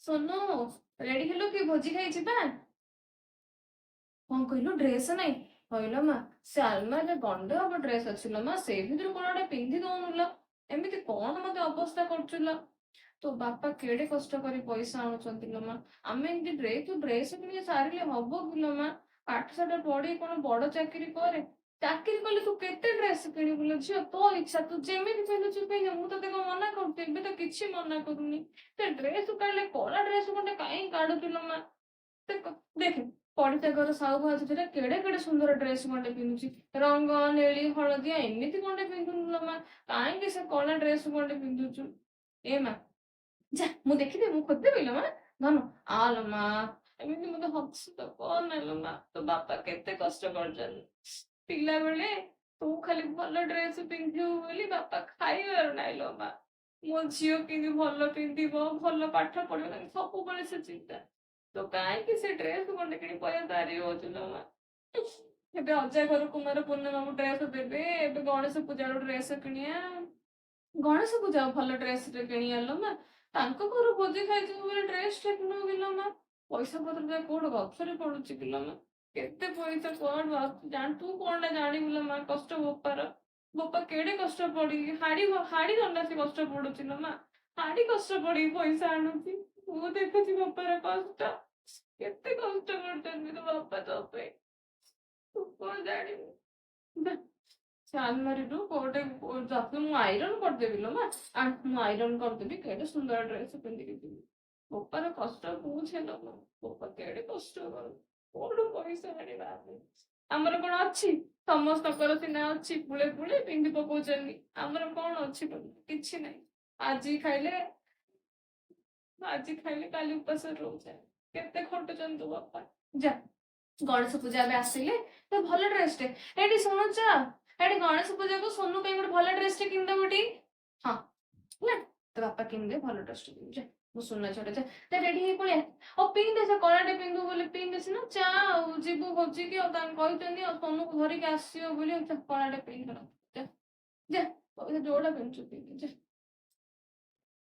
Sonu, ready ହେଲୁ କି? ଭୋଜି ଖାଇ ଯିବା। କଣ କହିଲୁ? ଡ୍ରେସ ନାଇଁ? ହଇଲୋ ମା, ସେ ଆଲମାରିରେ ଗଣ୍ଡେ ହବ ଡ୍ରେସ ଅଛି ଲୋ ମା, ସେଇ ଭିତରୁ କଣ ଗୋଟେ ପିନ୍ଧି ଦଉନୁ ଲୋ। ଏମିତି କଣ ମତେ ଅବସ୍ଥା କରୁଛୁ ଲୋ? ତୋ ବାପା କେଡେ କଷ୍ଟ କରି ପଇସା ଆଣୁଛନ୍ତି ଲୋ ମା। ଆମେ ଏମିତି ତୁ ଡ୍ରେସ କିଣି ସାରିଲେ ହବ କି ଲୋ ମା? ପାଠ ସାଠ ପଢି କଣ ବଡ ଚାକିରି କରେ। ଚାକିରି କଲେ ତୁ କେତେ ଡ୍ରେସ କିଣିବୁ ଲୋ ଝିଅ? ତୋ ଇଚ୍ଛା, ତୁ ଯେମିତି ପିନ୍ଧୁଛୁ ପିନ୍ଧେ। ମୁଁ ତତେ କଣ ମନା କରୁଛି? ଏବେ ତ କିଛି ମନା କରୁନି। ସେ ଡ୍ରେସ କାଢିଲେ କଳା ଡ୍ରେସ ଖଣ୍ଡେ କାହିଁ କାଢୁଛୁ ଲୋ ମା? ଦେଖେ, ପଡିଶା ଘର ସାହୁ ଭାଉଜ ଥିଲା, କେଡେ କେଡେ ସୁନ୍ଦର ଡ୍ରେସ ଖଣ୍ଡେ ପିନ୍ଧୁଛି, ରଙ୍ଗ ନେଳି ହଳଦିଆ। ଏମିତି ଖଣ୍ଡେ ପିନ୍ଧୁନୁ ଲୋ ମା। କାହିଁକି ସେ କଳା ଡ୍ରେସ ଖଣ୍ଡେ ପିନ୍ଧୁଛୁ? ଏ ମା, ଯା, ମୁଁ ଦେଖିଦେବି, ମୁଁ ଖୋଜିଦେବି ଲୋ ମା। ଧନ ଆଲୋ ମା, ଏମିତି ମତେ ହସ କହନା ଲୋ ମା। ତୋ ବାପା କେତେ କଷ୍ଟ କରୁଛନ୍ତି। ପିଲାବେଳେ ତୁ ଖାଲି ଭଲ ଡ୍ରେସ ପିନ୍ଧିବୁ ବୋଲି ବାପା ଖାଇବାର ନାହିଁ ଲୋ ମା। ମୋ ଝିଅ କେମିତି ଭଲ ପିନ୍ଧିବ, ଭଲ ପାଠ ପଢିବ, ତାଙ୍କ ସବୁବେଳେ ସେ ଚିନ୍ତା। ତ କାହିଁକି ସେ ଡ୍ରେସ ଖଣ୍ଡେ କିଣି ପଇସା ସାରି ହଉଛୁ ଲୋ ମା? ଏବେ ଅଜା ଘରୁ କୁମାର ପୂର୍ଣ୍ଣିମାକୁ ଡ୍ରେସ ଦେବେ। ଏବେ ଗଣେଶ ପୂଜା ଡ୍ରେସ କିଣିବା, ଗଣେଶ ପୂଜା ଭଲ ଡ୍ରେସ ଟେ କିଣିବା ଲୋ ମା। ତାଙ୍କ ଘରୁ ଭୋଜି ଖାଇଯିବୁ ବୋଲି ଡ୍ରେସ ଟେ କିଣିବୁ କିଲୋ ମା? ପଇସା ପତ୍ର ଯାଇ କୋଉଠୁ ଗଛରେ ପଡୁଛି କିଲୋ ମା? କେତେ ପଇସା କୁଆଡୁ ଆସୁଛି ଜାଣି ତୁ କଣଟା ଜାଣିବୁ ଲୋ ମା କଷ୍ଟ ବୋପାର? ବୋପା କେଡେ କଷ୍ଟ ପଡିକି, ହାଡି ହାଡି ଦଣ୍ଡା ସେ କଷ୍ଟ ପଡୁଛି ଲୋ ମା। ହାଡି କଷ୍ଟ ପଡିକି ପଇସା ଆଣୁଛି। ମୁଁ ଦେଖୁଛି ବୋପାର କଷ୍ଟ, କେତେ କଷ୍ଟ କରୁଛନ୍ତି ତୋ ବାପା ତୋ ପାଇଁ। ତୁ କଣ ଜାଣିବୁ? ଯା, ସେ ଆଲମାରିରୁ କୋଉଟେ ତତେ ମୁଁ ଆଇରନ୍ କରିଦେବି ଲୋ ମା। ଆଣ, ମୁଁ ଆଇରନ୍ କରିଦେବି, କେଡେ ସୁନ୍ଦର ଡ୍ରେସ ପିନ୍ଧିକି ଯିବୁ। ବୋପାର କଷ୍ଟ ବୁଝେ ଲୋ ମା। ବୋପା କେଡେ କଷ୍ଟ କରୁ, କୋଉଠୁ ପଇସା ଆଣିବା ଆମେ? ଆମର କଣ ଅଛି? ସମସ୍ତଙ୍କର ସିନା ଅଛି, ପୁଳେ ପୁଳେ ପିନ୍ଧି ପକଉଛନ୍ତି। ଆମର କଣ ଅଛି? କିଛି ନାହିଁ। ଆଜି ଖାଇଲେ ଆଜି ଖାଇଲେ କାଲି ଉପାସରେ ରହୁଛେ। କେତେ ଖଟୁଛନ୍ତି ତୋ ବାପା। ଯା, ଗଣେଶ ପୂଜା ଏବେ ଆସିଲେ ତ ଭଲ ଡ୍ରେସଟେ। ଏଇଠି ଶୁଣୁଛ? ଏଠି ଗଣେଶ ପୂଜାକୁ ସୋନୁ ପାଇଁ ଗୋଟେ ଭଲ ଡ୍ରେସଟେ କିଣିଦବ ଟି। ହଁ, ହେଲା, ତୋ ବାପା କିଣିଦେ, ଭଲ ଡ୍ରେସଟେ କିଣିବୁ। ଯା, ମୁଁ ସୁନା ଛଡା, ଯା ରେଡି ହେଇ ପଳେଇଆ। ଆଉ ପିନ୍ଧେ, ସେ କଳାଟେ ପିନ୍ଧୁ ବୋଲି ପିନ୍ଧେ ସିନା। ଚା ଆଉ ଯିବୁ ଭୋଜିକି, ଆଉ ତାଙ୍କୁ କହିଛନ୍ତି ଆଉ ସୋନୁକୁ ଧରିକି ଆସିବ ବୋଲି। ଆଉ କଳାଟେ ପିନ୍ଧ, ଯା ଯା, ଯୋଉଟା ପିନ୍ଧୁଛୁ ପିନ୍ଧେ, ଯା।